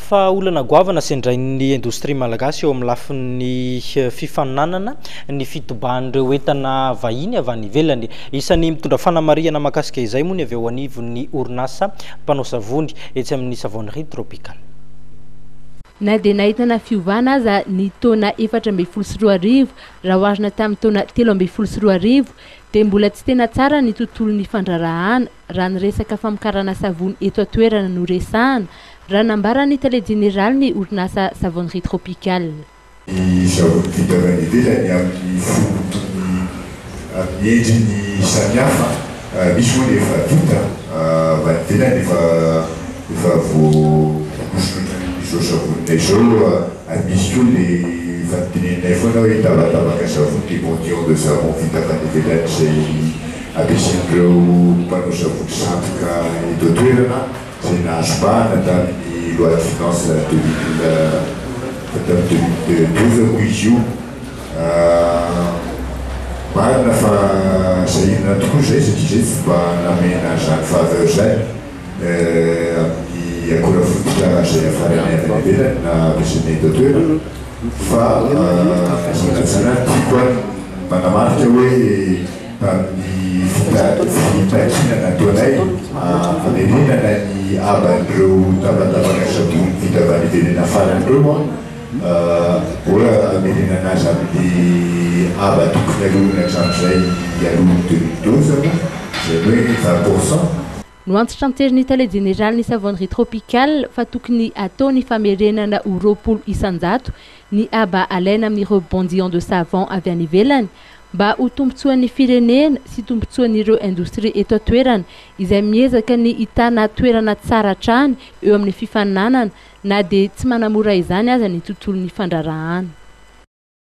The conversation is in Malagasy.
Fa olana goavana sendrain'ny indostria malagasy eo amin'ny lafiny fifaninanana ny fitobahan'ireo entana vahiny avy any ivelany. Isan'ny mitondra fanamarihana mahakasika izay moa ny avy eo anivon'ny orinasa mpanao savony etsy amin'ny Savonnerie Tropicale. Na dia nahitana fiovana aza ny taona 2014 raha oharina tamin'ny taona 2013 dia mbola tsy tena tsara ny tontolon'ny fandraharahana raha ny resaka famokarana savony eto an-toerana no resahana, raha nambaran'ny tale jeneralin'ny orinasa Savonnerie Tropicale. Ny savony vita avy any ivelany amin'ny fotony amin'ny endriny samihafa, misy moa ny efa vita avy any ivelany efa efa voahosotra ohatran'izao savoninay izao ary misy koa le efa noteneninay foana hoe tabatabaka savony, des bondillons de savon vita avy any ivelany izay ampiasain'ireo mpanao savony sandoka eto an-toerana. Izay nahazo bahana tamin'ny loi de finances 2000 tamin'ny 2012 moa izy io. Marina fa sahirana tokoa izay satria izay tsy mba namena izany faveur izany amin'ny akora fototra izay hafaranay avy any ivelany na ampiasainay eto an-toerana fa sanatsana tiako any manamarika hoe Tamin'ny fitakiana nataonay hamerenana ny haban'ireo tabataba savony vita avy any ivelany hafarana ireo, mbola hamerenana azy amin'ny haba tokony aloany hatramin'izay alohan'ny 2012 moa, izany hoe 20 %. Noantitranterin'ny tale jeneralin'ny Savonnerie Tropicale fa tokony hatao ny famerenana ho 20% ny haba alaina amin'ireo bondillons de savon avy any ivelany mba ho tombontsoan'ny firenena sy tombontsoan'ireo indostria eto an-toerana izay miezaka ny hitana toerana tsara hatrany eo amin'ny fifaninanana na dia tsy manamora izany aza ny tontolon'ny fandraharahana.